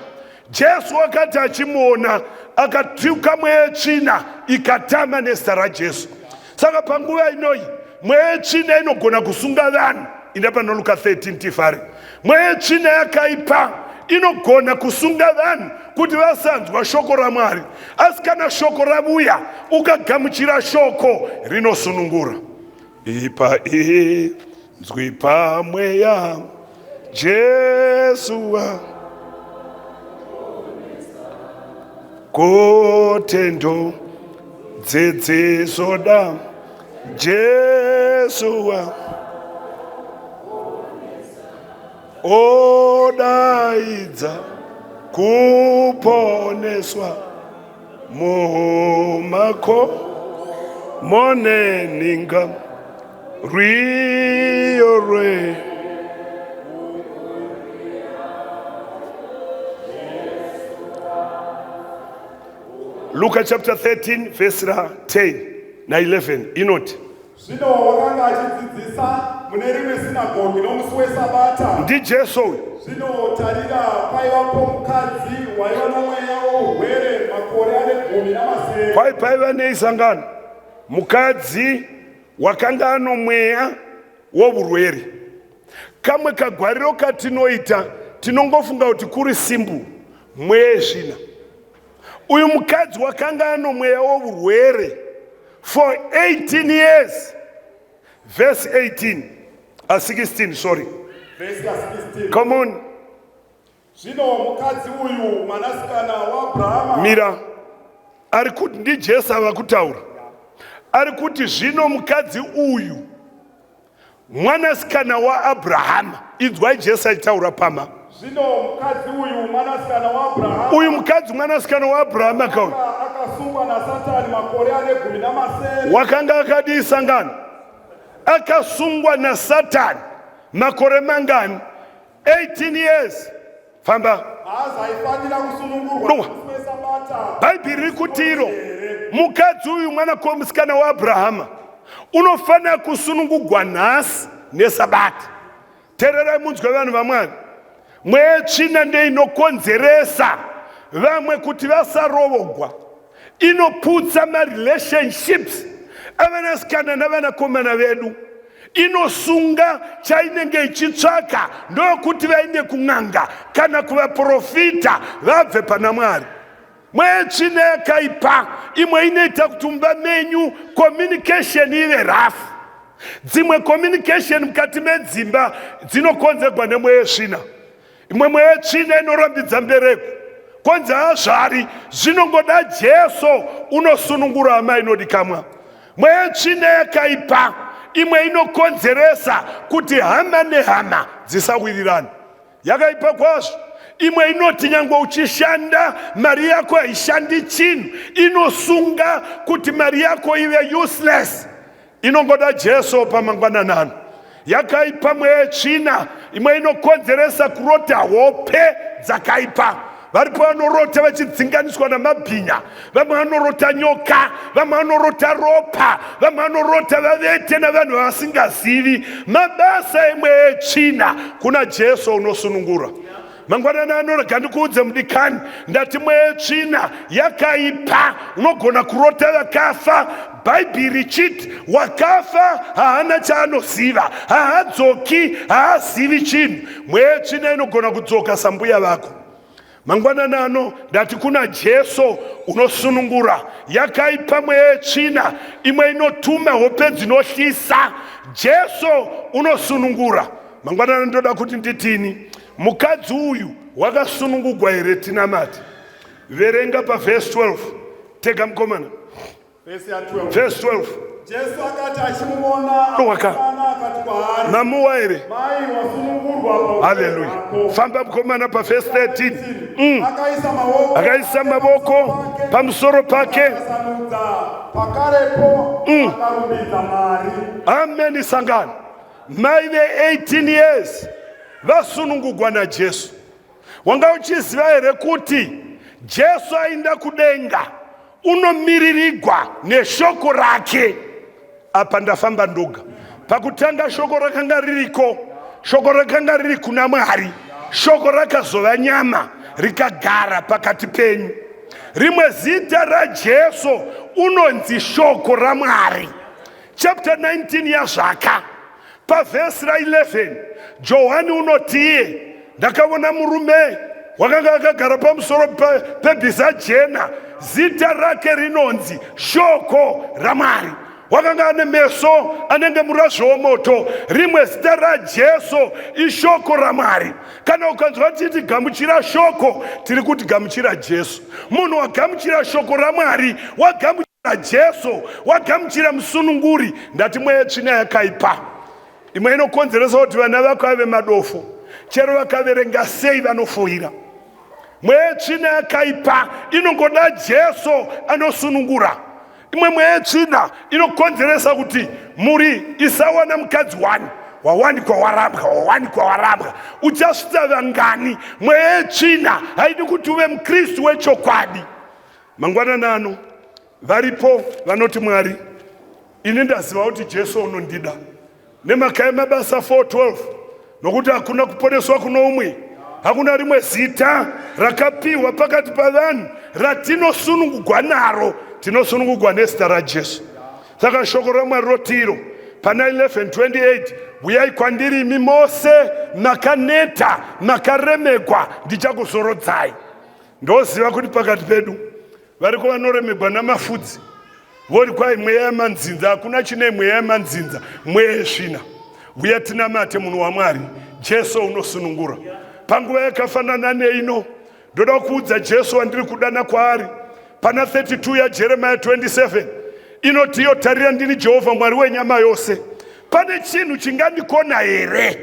Jesu wakati achimuona akatuka mweya yetsvina ikatama nezita raJesu. Saka panguva inoyi mweya yetsvina inogona kusunga vanhu. Inda pano Luka 13 tifare. Mweya yetsvina yakaipa inogona kusunga vanhu kuti vasanzwa shoko raMwari, asi kana shoko ravuya ukagamuchira shoko rinosunungura. Ipa inzwi pamweya Jesu wa kotendo dzidzisoda Jesu wa odaidza kuponeswa mumako moneninga rwiyo rwe Luka chapter 13 verse ra 10 na 11 inoti Zvino wakanga achidzidzisa mune rimwe sinagogi nomusi weSabata. NdiJesu uyu. Zvino tarira, paivapo mukadzi waiva nomweya wourwere makore ane 17. Kwai paiva nei sangano? Mukadzi wakanga ano mweya wourwere. Kamwe kagwariro katinoita tinongofunga kuti kuri simple mweya yesvina. Uyu mukadzi wakanga ano mweya wourwere for 18 years. Verse 18, 16, sorry. Verse 16. Come on. Zvino mukadzi uyu mwanasikana waAbrahama. Mira. Ari kuti ndiJesu ava kutaura. Ari kuti zvino mukadzi uyu mwanasikana waAbrahama. Inzwai Jesu achitaura pama. Zvino mukadzi uyu mwanasikana waAbrahama. Uyu mukadzi mwanasikana waAbrahama kauyu. Akasungwa naSatani makore ane 17. Wakanga akadii sangano? Akasungwa naSatani makore mangani? 18 years. Famba. Haazaifanira kusunungurwa musi weSabata. Bhaibheri riri kuti iro mukadzi uyu mwanakomsikana waAbrahama unofanira kusunungugwa nhasi neSabata. Tererai munzwe vanhu vaMwari. Mweya yetsvina ndeinokonzeresa vamwe kuti vasarovogwa. Inoputsa marelationships avanasikana navanakomana vedu. Inosunga chainenge ichitsvaka ndokuti vaende kun'anga kana kuvaprofita vabve pana Mwari. Mweya yetsvina yakaipa imwe inoita kuti mumba menyu communication ive rough. Dzimwe communication mukati medzimba dzinokonzerwa nemweya yetsvina. Imwe mweya yetsvina inorambidza mbereko konzi hazvari, zvinongoda Jesu unosunungura hama inodikamwa. Mweya yetsvina yakaipa imwe inokonzeresa kuti hama nehama dzisawirirana. Yakaipa kwazvo. Imwe inoti nyangwe uchishanda mari yako haishandi chinhu, inosunga kuti mari yako ive useless. Inongoda Jesu pamangwanani ano. Yakaipa mweya yetsvina imwe inokonzeresa kurota hope dzakaipa. Varipo vanorota vachidzinganiswa namabhinya, vamwe vanorota nyoka, vamwe vanorota ropa, vamwe vanorota vavete navanhu vavasingazivi. Mabasa emweya yetsvina. Kuna Jesu unosunungura. Mangwanani ano rega ndikuudze mudikani, ndati mweya yetsvina yakaipa. Unogona kurota vakafa, Bhaibheri richiti wakafa haana chaanoziva, haadzoki, haazivi chinhu. Mweya yetsvina inogona kudzoka sambuya vako. Mangwanani ano ndati kuna Jesu unosunungura. Yakaipa mweya yetsvina imwe inotuma hope dzinohlisa. Jesu unosunungura. Mangwanani ndoda kuti nditini, mukadzi uyu wakasunungugwa here? Tinamati. Verenga pavhesi 12 tega mukomana. Vhesi ya 12. Vhesi 12. Jesu akati achimuona Waka. akadana akati kwaari, Mamuwa here? Mai, wasunungurwa paupenyu Haleluya. hwako. Famba mukomana pavhesi 13. Akaisa maoko Akaisa mavoko pamusoro pake. Akasanudza pakarepo akarumbidza Mwari. Ameni sangano. Mai ve 18 years vasunungugwa naJesu. Wanga uchiziva here kuti Jesu ainda kudenga unomiririgwa neshoko rake? Apa ndafamba ndoga. Pakutanga shoko rakanga ririko, shoko rakanga riri kuna Mwari, shoko rakazova nyama rikagara pakati penyu. Rimwe zita raJesu unonzi shoko raMwari. Chapter 19 yaZvaka pavhesi ra11 Johani unoti iye ndakaona murume wakanga akagara pamusoro pebhiza jena, zita rake rinonzi Shoko raMwari, wakanga ane meso anenge murazvo womoto. Rimwe zita raJesu ishoko raMwari. Kana ukanzwa tichiti gamuchira shoko, tiri kuti gamuchira Jesu. Munhu wagamuchira shoko raMwari wagamuchira Jesu, wagamuchira musununguri. Ndati mweya tsvina yakaipa imwe inokonzeresa kuti vana vako ave madofo, chero vakaverenga sei vanofoira. Mweya tsvina yakaipa inongoda Jesu anosunungura. Imwe mweya tsvina inokonzeresa kuti mhuri isawana mukadzi wani, wawanikwa warambwa, wawanikwa warambwa, uchasvitsa vangani? Mweya yetsvina haidi kuti uve mukristu wechokwadi. Mangwanani ano varipo vanoti Mwari, ini ndaziva kuti Jesu unondida nemhaka yemabasa 4:12, nokuti hakuna kuponeswa kuno umwe, hakuna rimwe zita rakapiwa pakati pavanhu ratinosunungugwa naro, tinosunungugwa nezita raJesu. Saka shoko raMwari rotiro pana 11:28, uyai kwandiri imi mose makaneta makaremegwa, ndichakuzorodzai. Ndoziva kuti pakati pedu variko vanoremegwa namafudzi, vori kwai mweya yemanzinza. Hakuna chine mweya yemanzinza, mweya yesvina. Uya tinamate munhu waMwari, Jesu unosunungura. Panguva yakafanana neino ndoda kuudza Jesu wandiri kudana kwaari pana 32 yaJeremiya 27 inoti iyo, tarira ndini Jehovha Mwari wenyama yose, pane chinhu chingandikona here?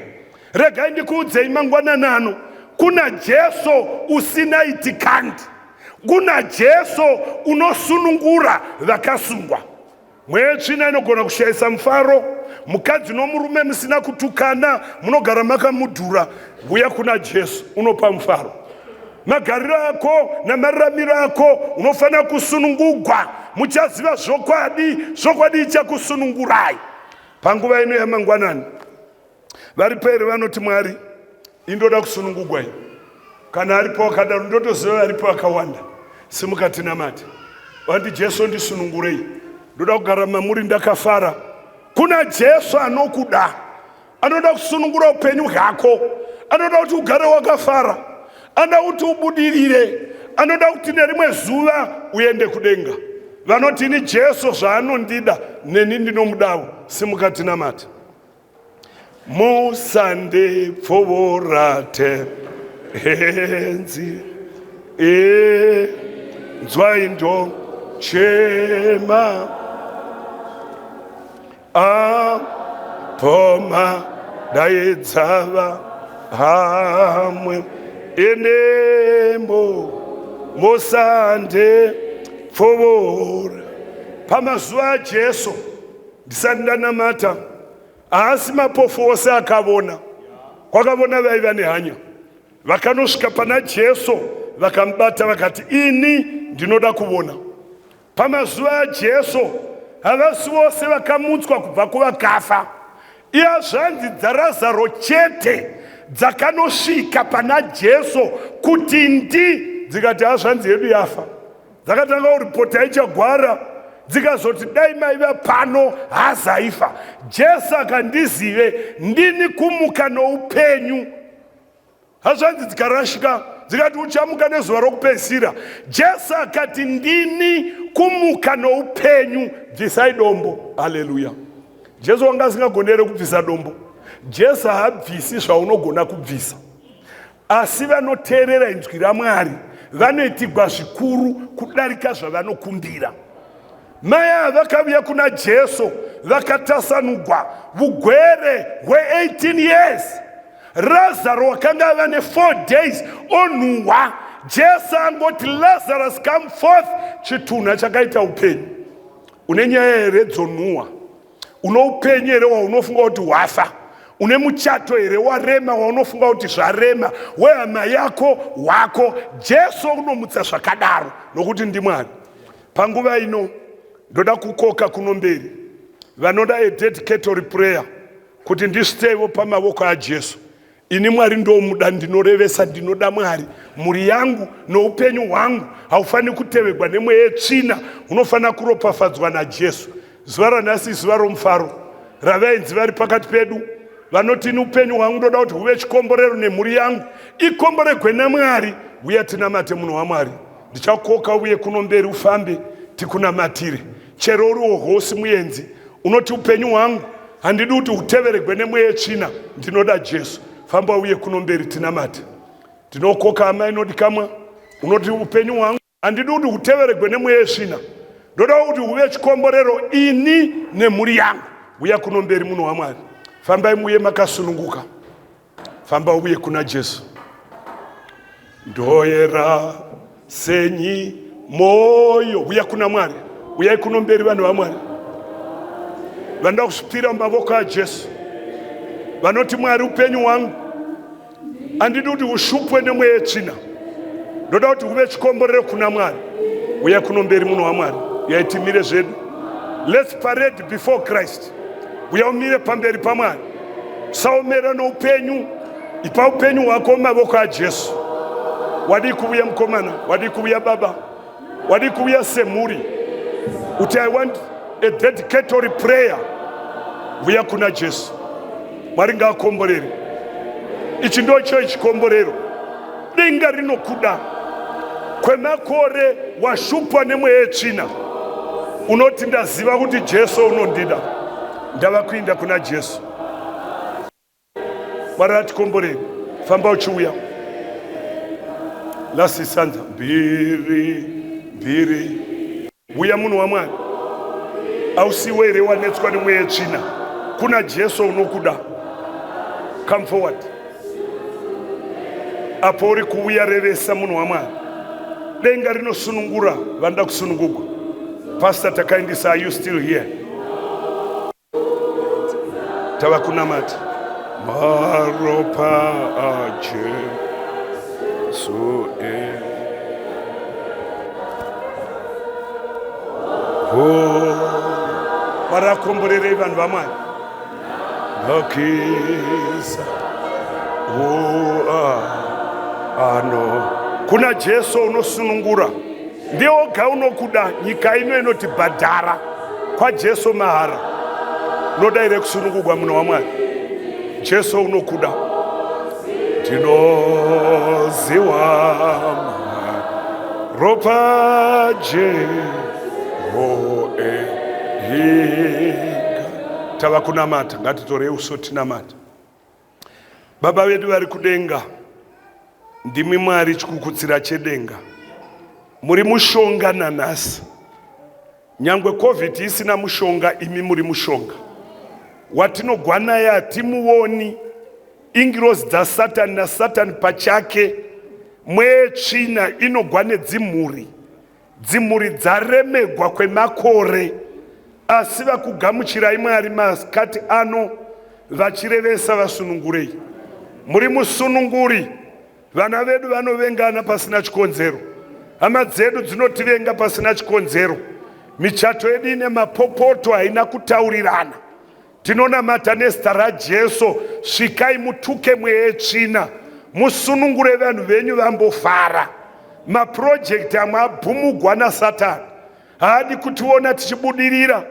Regai ndikuudzei mangwanani ano, kuna Jesu usina itikandi, kuna Jesu unosunungura vakasungwa. Mweya yetsvina inogona kushayisa mufaro mukadzi nomurume, musina kutukana munogara makamudhura. Uya kuna Jesu unopa mufaro. Magariro ako namararamiro ako unofanira kusunungugwa. Muchaziva zvokwadi, zvokwadi ichakusunungurai. Panguva ino yamangwanani varipo here vanoti Mwari, indoda kusunungugwa ini? Kana aripo akadaro, ndotoziva varipo akawanda, simuka tinamate. Vandi Jesu ndisunungurei, ndoda kugara mamuri ndakafara. Kuna Jesu anokuda, anoda kusunungura upenyu hwako, anoda kuti ugare wakafara, anoda kuti ubudirire, anoda kuti nerimwe zuva uende kudenga. Vanoti ini Jesu zvaanondida neni ndinomudawo, simuka tinamate. Musandipfuurate henzi e nzwai ndochema apoma daidzava hamwe enembo musandipfuura. Pamazuva aJesu, ndisati ndanamata, haasi mapofu ose akavona, kwakavona vaiva nehanya vakanosvika pana Jesu vakamubata vakati, ini ndinoda kuvona. Pamazuva aJesu havasi vose vakamutswa kubva kuvakafa. Iya zvanzi dzaRazaro chete dzakanosvika pana Jesu kuti ndi dzikati hazvanzi yedu yafa. Dzakatanga kuripota ichagwara, dzikazoti dai maiva pano hazaifa. Jesu akandizive ndini kumuka noupenyu. Hazvanzi dzikarashika dzikati uchamuka nezuva rokupedzisira. Jesu akati ndini kumuka noupenyu, bvisai dombo. Haleluya. Jesu wanga asingagoni here kubvisa dombo? Jesu haabvisi zvaunogona kubvisa, asi vanoteerera inzwi raMwari vanoitigwa zvikuru kudarika zvavanokumbira. Mai ava vakavuya kuna Jesu vakatasanugwa vugwere hwe18 years. Razaro wakanga ava ne4 days onhuhwa. Jesu angoti Lazarus come forth, chitunha chakaita upenyu. Une nyaya here dzonhuhwa? Une upenyu here waunofunga kuti hwafa? Une muchato here warema waunofunga kuti zvarema? Wehama yako hwako? Jesu unomutsa zvakadaro nokuti ndiMwari. Panguva ino ndoda kukoka kuno mberi vanoda a dedicatory prayer kuti ndisviteivo pamavoko aJesu. Ini Mwari ndomuda, ndinorevesa, ndinoda Mwari. Mhuri yangu noupenyu hwangu haufaniri kutevegwa nemweya yetsvina, hunofanira kuropafadzwa naJesu. Zuva ranhasi izuva romufaro ravaenzi vari pakati pedu vanoti ini upenyu hwangu ndoda kuti huve chikomborero nemhuri yangu ikomboregwe naMwari. Uya tinamate munhu waMwari. Ndichakukoka uye kuno mberi ufambe tikunamatire. Chero uri wohosi muenzi unoti upenyu hwangu handidi kuti huteveregwe nemweya yetsvina, ndinoda Jesu. Famba uye kuno mberi tinamate. Ndinokoka hama inodikamwa unoti upenyu hwangu handidi kuti huteveregwe nemweya yetsvina, ndoda kuti huve chikomborero ini nemhuri yangu. Uya kuno mberi munhu waMwari, fambai muuye makasununguka. Famba uye kuna Jesu. Ndoyera senyi moyo. Uya kuna Mwari. Uyai kuno mberi vanhu vaMwari. Vanoda kuzvipira mumavoko aJesu. Vanoti Mwari upenyu hwangu handidi kuti ushupwe nemweya yetsvina. Ndoda kuti uve chikomborero kuna Mwari. Uya kuno mberi munhu waMwari. Uyai timire zvedu. Let's parade before Christ. Uya umire pamberi paMwari. Saomera noupenyu, ipa upenyu hwako mumavoko aJesu. Wadii kuvuya mukomana, wadii kuvuya baba, wadii kuvuya semhuri, uti I want a dedicatory prayer. Vuya kuna Jesu. Mwari ngaakomborere. Ichi ndocho chikomborero. Denga rinokuda. Kwemakore washupwa nemweya yetsvina, unoti ndaziva kuti Jesu unondida, ndava kuinda kuna Jesu. Mwari atikomborere. Famba uchiuya. Last stanza. Mbiri mbiri. Uya munhu waMwari. Ausiwe here wanetswa nemweya yetsvina? Kuna Jesu unokuda. Come forward. Apo uri kuuya revesa munhu waMwari. Denga rinosunungura vanoda kusunungugwa. Pastor Takaindisa, are you still here? Tava kunamata. Maropa aJesu e. Oh, Mwari akomborerei vanhu vaMwari. Nakisa. Oh, ah, ano. Kuna Jesu unosunungura. Ndiye oga unokuda. Nyika ino inoti bhadhara kwaJesu mahara. Unoda here kusunungurwa munhu waMwari? Jesu unokuda. Ndinoziwa ropa Jehoehiga. Tava kunamata, ngatitorei uso tinamata. Baba vedu vari kudenga, ndimi Mwari chikukutsira chedenga, muri mushonga nanhasi. Nyangwe covid isina mushonga, imi muri mushonga. Watinogwa naye hatimuoni, ingirozi dzasatani nasatani pachake. Mweya yetsvina inogwa nedzimhuri, dzimhuri dzaremegwa kwemakore, asi vakugamuchirai Mwari masikati ano vachirevesa vasunungurei. Muri musununguri. Vana vedu vanovengana pasina chikonzero, hama dzedu dzinotivenga pasina chikonzero, michato yedu ine mapopoto, haina kutaurirana. Tinonamata nezita raJesu, svikai mutuke mweya yetsvina, musunungure vanhu venyu vambofara. Mapurojekti amwe abhumugwa naSatani, haadi kutiona tichibudirira.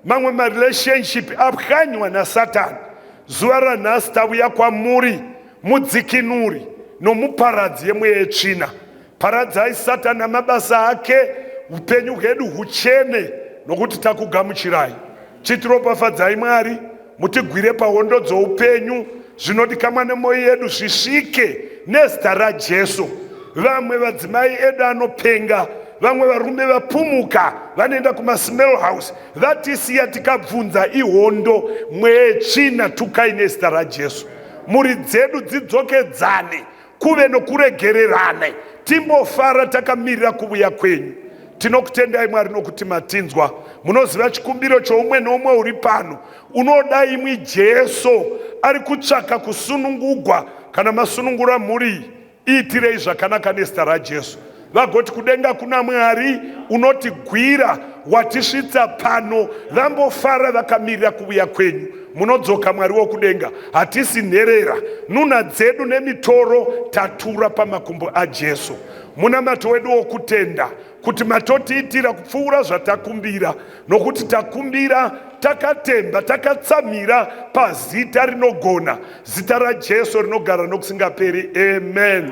Mamwe marelationship apwanywa nasatani. Zuva ranhasi tavuya kwamuri, mudzikinuri nomuparadzi yemweya yetsvina. Paradzai satani namabasa ake, upenyu hwedu huchene nokuti takugamuchirai. Chitiropafadzai Mwari. Mutigwire pahondo dzoupenyu, zvinodikamwa nemwoyo yedu zvisvike nezita raJesu. Vamwe vadzimai edu anopenga, vamwe varume vapumuka, vanoenda kumasmell house, vatisiya tikabvunza ihondo, mwetsvina tukai nezita raJesu. Mhuri dzedu dzidzokedzane, kuve nokuregererane, timbofara takamirira kuvuya kwenyu. Tinokutendai Mwari nokuti matinzwa. Munoziva chikumbiro choumwe noumwe uri pano. Unoda imwi Jesu ari kutsvaka kusunungugwa. Kana masunungura mhuri iitirei zvakanaka nezita raJesu. Vagoti kudenga kuna Mwari unotigwira watisvitsa pano, vambofara vakamirira kuvuya kwenyu. Munodzoka Mwari wokudenga, hatisi nherera, nuna dzedu nemitoro tatura pamakumbo aJesu. Munamato wedu wokutenda kuti matotiitira kupfuura zvatakumbira, nokuti takumbira takatemba, takatsamira pazita rinogona, zita raJesu rinogara nokusingaperi. Amen.